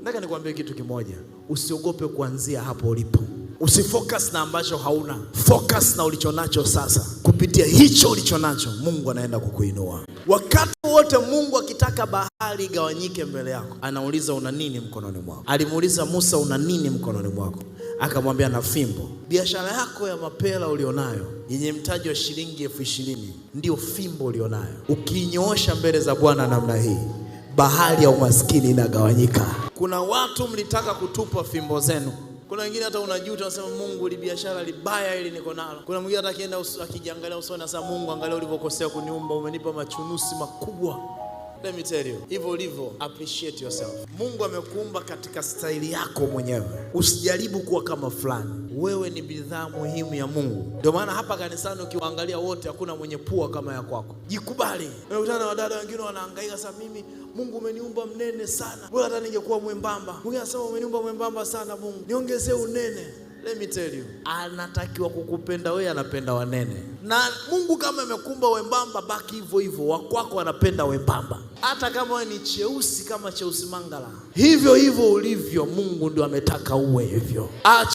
Nataka nikwambie kitu kimoja, usiogope kuanzia hapo ulipo. Usifocus na ambacho hauna, focus na ulichonacho sasa. Kupitia hicho ulichonacho, Mungu anaenda kukuinua. Wakati wote Mungu akitaka bahari igawanyike mbele yako, anauliza una nini mkononi mwako? Alimuuliza Musa, una nini mkononi mwako? Akamwambia na fimbo. Biashara yako ya mapela ulionayo yenye mtaji wa shilingi 20,000 ndio fimbo ulionayo. Ukiinyoosha mbele za Bwana namna hii, bahari ya umaskini inagawanyika. Kuna watu mlitaka kutupa fimbo zenu. Kuna wengine hata unajuta, unasema Mungu, li biashara libaya ili niko nalo. Kuna mwingine hata akienda akijiangalia usoni anasema Mungu, angalia ulivyokosea kuniumba, umenipa machunusi makubwa. Let me tell you, hivyo ulivyo, appreciate yourself. Mungu amekuumba katika staili yako mwenyewe, usijaribu kuwa kama fulani. Wewe ni bidhaa muhimu ya Mungu. Ndio maana hapa kanisani ukiwaangalia wote, hakuna mwenye pua kama ya kwako. Jikubali. Unakutana na wadada wengine wanahangaika sasa, mimi Mungu umeniumba mnene sana, bora hata ningekuwa mwembamba. Mwingine anasema umeniumba mwembamba sana, Mungu niongezee unene. Let me tell you, anatakiwa kukupenda wewe, anapenda wanene. Na Mungu kama amekuumba wembamba, baki hivyo hivyo, wakwako anapenda wembamba. Hata kama wewe ni cheusi kama cheusi mangala, hivyo hivyo ulivyo, Mungu ndio ametaka uwe hivyo. Acha